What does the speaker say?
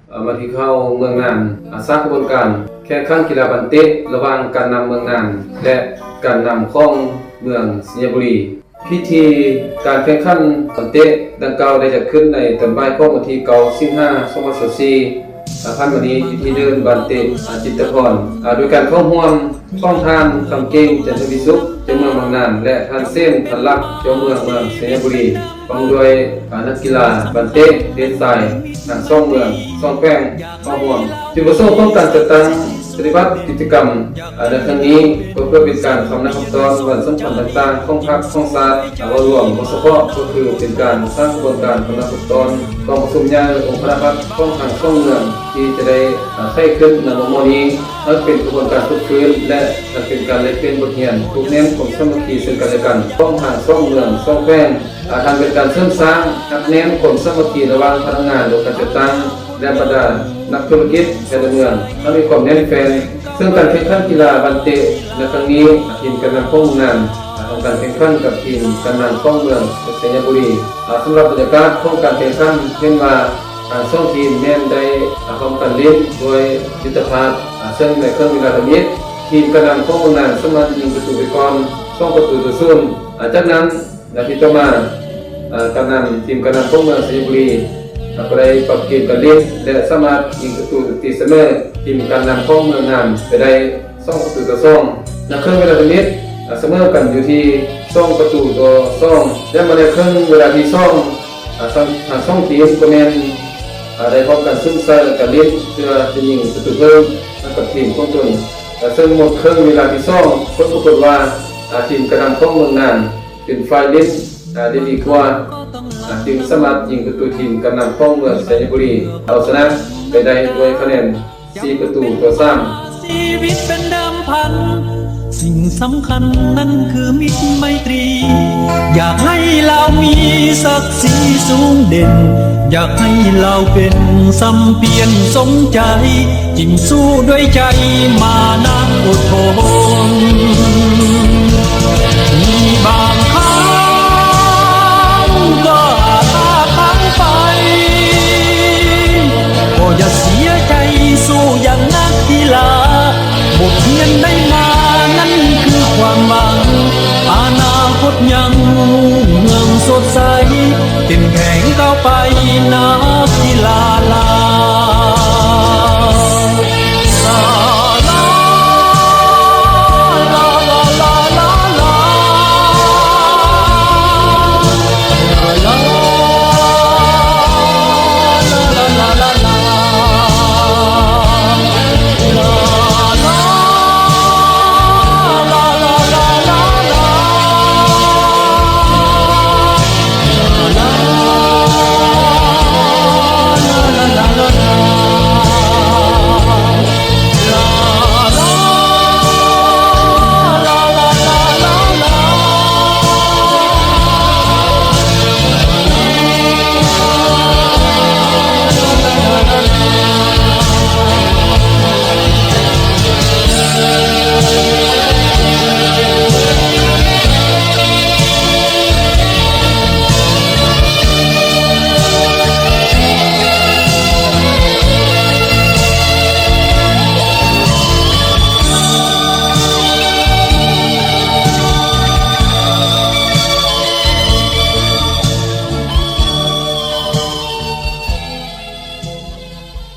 ເອີ່ ມາທີ່ຂ່າວເມືອງນ່ານ. ອາ ຊາກຂະບວນການແຂ່ງຂັນກິລາບານເຕະລະຫວ່າງການນຳເມືອງນ່ານ ແລະ ການນຳຂອງເມືອງໄຊຍະບູລີ. ພິທີການແຂ່ງຂັນບານເຕະດັ່ງກ່າວໄດ້ຈັດຂຶ້ນໃນຕອນບ່າຍຂອງວັນທີເກົ້າ ສິງຫາ ສອງພັນຊາວສີ່ ອາ ຜ່ານມານີ້ ຢູ່ທີ່ເດີ່ນບານເຕະ ອາ ຈິດຕະພອນ ອາ ໂດຍການເຂົ້າຮ່ວມ ຂອງທ່ານ ຄຳເກັ່ງ ຈັນທະວິສຸກ ເຈົ້າເມືອງເມືອງນ່ານ ແລະ ທ່ານ ເສນ ພັນລັກ ເຈົ້າເມືອງເມືອງໄຊຍະບູລີ ພ້ອມດ້ວຍ ອາ ນັກກິລາບານເຕະເພດຊາຍ ທັງສອງເມືອງ ສອງແຂວງ ເຂົ້າຮ່ວມ. ຈຸດປະສົງຂອງການຈັດຕັ້ງປະຕິບັດກິດຈະກຳ ອາ ໃນຄັ້ງນີ້ ກໍເພື່ອເປັນການຄຳນັບຄຳຕອນວັນສຳຄັນຕ່າງໆຂອງພັກຂອງຊາດ ອາ ເວົ້າລວມ ເວົ້າສະເພາະ ກໍຄືເປັນການສ້າງຂະບວນການຄຳນັບຄຳຕອນກອງປະຊຸມໃຫຍ່ອົງຄະນະພັກຂອງທັງສອງເມືອງ ທີ່ຈະໄດ້ ອາ ໄຂຂຶ້ນໃນມໍ່ໆນີ້ ໃຫ້ເປັນຂະບວນການຟົດຟື້ນ ແລະ ໃຫ້ເປັນການແລກປ່ຽນບົດຮຽນ ຜູກແໜ້ນຄວາມສາມັກຄີເຊິ່ງກັນແລະກັນຂອງທັງສອງເມືອງ ສອງແຂວງ ອາ ທັງເປັນການເສີມສ້າງ ຮັດແໜ້ນຄວາມສາມັກຄີລະຫວ່າງພະນັກງານ ໂດຍການຈັດຕັ້ງ ແລະ ບັນດານັກທຸລະກິດແຕ່ລະເມືອງ ໃຫ້ມີຄວາມແໜ້ນແຟ້ນ. ເຊິ່ງການແຂ່ງຂັນກິລາບານເຕະໃນຄັ້ງນີ້ ທີມການນຳຂອງເມືອງນ່ານ ອາ ທຳການແຂ່ງຂັນກັບທີມການນຳຂອງເມືອງໄຊຍະບູລີ. ອາ ສຳລັບບັນຍາກາດຂອງການແຂ່ງຂັນ ເຫັນວ່າທັງສອງທີມແມ່ນໄດ້ ອາ ຮ່ວມກັນຫຼິ້ນດ້ວຍມິດຕະພາບ ອາ ເຊິ່ງໃນເຄິ່ງເວລາທຳອິດ ທີມການນຳຂອງເມືອງນ່ານສາມາດຍິງປະຕູໄປກ່ອນ ສອງປະຕູຕໍ່ສູນ. ອາ ຈາກນັ້ນ ນາທີຕໍ່ມາ ອາ ການນຳ ທີມການນຳຂອງເມືອງໄຊຍະບູລີ ອາ ກໍໄດ້ປັບເກມການຫຼິ້ນ ແລະ ສາມາດຍິງປະຕູຕີສະເໝີທີມການນຳຂອງເມືອງນ່ານໄປໄດ້ ສອງປະຕູຕໍ່ສອງ. ໃນເຄິ່ງເວລາທຳອິດ ອາ ສະເໝີກັນຢູ່ທີ່ສອງປະຕູຕໍ່ສອງ ແລະ ມາໃນເຄິ່ງເວລາທີສອງ ອາ ທັງ ທັງສອງທີມກໍແມ່ນ ອາ ໄດ້ພ້ອມກັນສຸມໃສ່ການຫຼິ້ນ ເພື່ອຈະຍິງປະຕູເພີ່ມໃຫ້ກັບທີມຂອງຕົນ. ແລະ ເຊິ່ງໝົດເຄິ່ງເວລາທີສອງ ຜົນປາກົດວ່າ ອາ ທີມການນຳຂອງເມືອງນ່ານ ເປັນຝ່າຍຫຼິ້ນ ອາ ໄດ້ດີກວ່າ ອາ ຈຶ່ງສາມາດຍິງປະຕູທີມການນຳຂອງເມືອງໄຊຍະບູລີເອົາຊະນະໄປໄດ້ດ້ວຍຄະແນນສີ່ປະຕູຕໍ່ສາມ. ຊີວິດເປັນເດີມພັນ ສິ່ງສຳຄັນນັ້ນຄືມິດໄມຕຣີ ຢາກໃຫ້ລາວມີສັກສີສູງເດັ່ນ ຢາກໃຫ້ລາວເປັນແຊມປຽນສົມໃຈ ຈຶ່ງສູ້ດ້ວຍໃຈມານະອົດທົນ.